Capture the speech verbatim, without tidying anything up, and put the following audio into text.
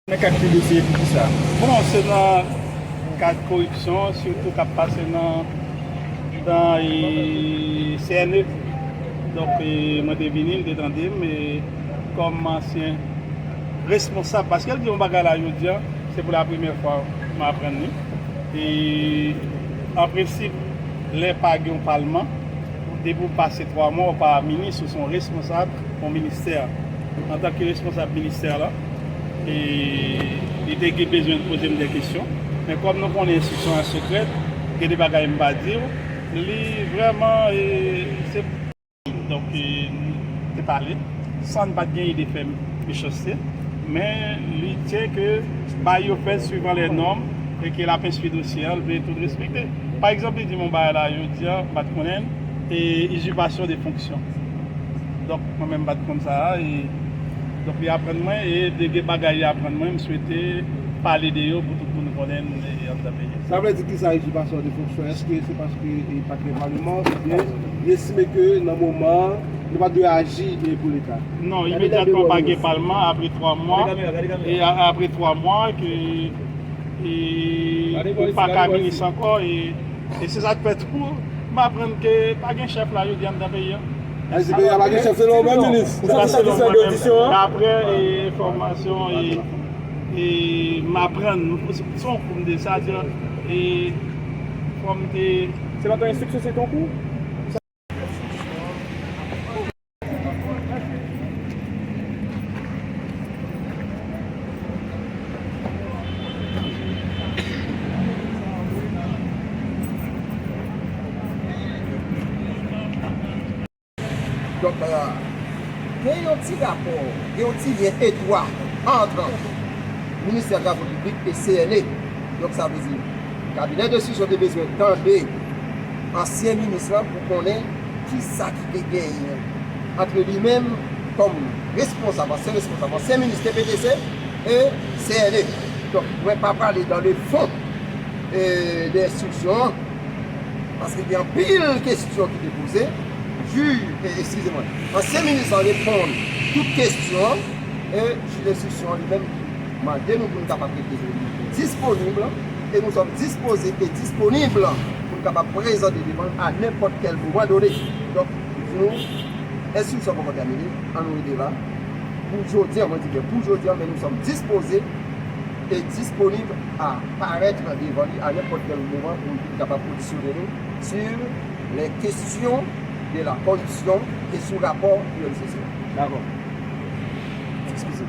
Men k ap fidifye pou kisa? Bon, se nan kad koripsyon, sitou k ap pase nan, nan, e, C N E. Donk, e, mwen te vini, m te tande m, e, kòm ansyen responsab, paske l di yon bagay la jodi a, se pou la premyè fwa m aprann li. E, an prensip, lè pa gen yon palman, depi w pase twa mwa, ou pa minis, ou se yon responsab yon ministè. Antanke responsab ministè la, e li te gen bezwen poze m de kesyon. Men kòm nou konnen enstriksyon an sekrè, gen de bagay m pa di w, li vrèman, e, se Donk, e, nou te pale, san n pa t gen ide fè mechanste, men li tyen ke bagay yo fèt suivant les normes e ke l ap enstwi dosye a, l vle tout respekte. Pa egzanp, li di m yon bagay la, jodi a, m pa t konnen l, e, usurpation de fonction. Donk, mwen menm, m pa t konn sa a, e, donk, li aprann mwen, e de gen bagay li aprann mwen, m swete pale de yo pou tout moun konnen l, e, anndan peyi a. Sa vle di kisa, usurpation de fonction? Èske se paske, e, pa t gen palman, oubyen li estime ke nan moman an, nou pa dwe aji, e, pou Leta? Non, imedyatman pa gen palman, apre twa mwa, e a-, apre twa mwa ke, e, ou pa ka minis ankò, e, e se sa k fè tou, m aprann ke pa gen chèf la jodi a anndan peyi a. A, si peyi a pa gen chèf, se nou menm minis. Ou santi satisfè de odisyon an? Daprè, e, enfòmasyon, e, e m aprann, se yon kou m te, sa di, e, fò m te Se pa t yon enstriksyon, se t yon kou? Donk, euh, gen yon ti rapò, gen yon ti lyen etwa ant Ministè Travo Piblik e C N E. Donk, sa vle di, kabinè de enstriksyon te bezwen tande ansyen minis lan pou konnen kisa ki te genyen ant li menm kòm responsab, ansyen responsab, ansyen minis T P T C e C N E. Donk, mwen pa prale dans le fond, euh, de enstriksyon an, paske gen anpil kesyon ki te poze. Jij, e, eskize mwen, ansyen minis lan reponn tout kesyon an, e jij enstriksyon an li menm li mande nou pou nou kapab rete disponib, e nou sòm dispoze e disponib pou nou kapab prezante devan l a nenpòt kèl moman done. Donk, li di nou, enstriksyon poko tèmine, ann nou rete la. Pou jodi a, mwen di byen, pou jodi a, men nou sòm dispoze e disponib a parèt devan li a nenpòt kèl moman pou li kapab odisyone nou sur les questions de la corruption et sou rapò U L C C. Dakò. Eskize.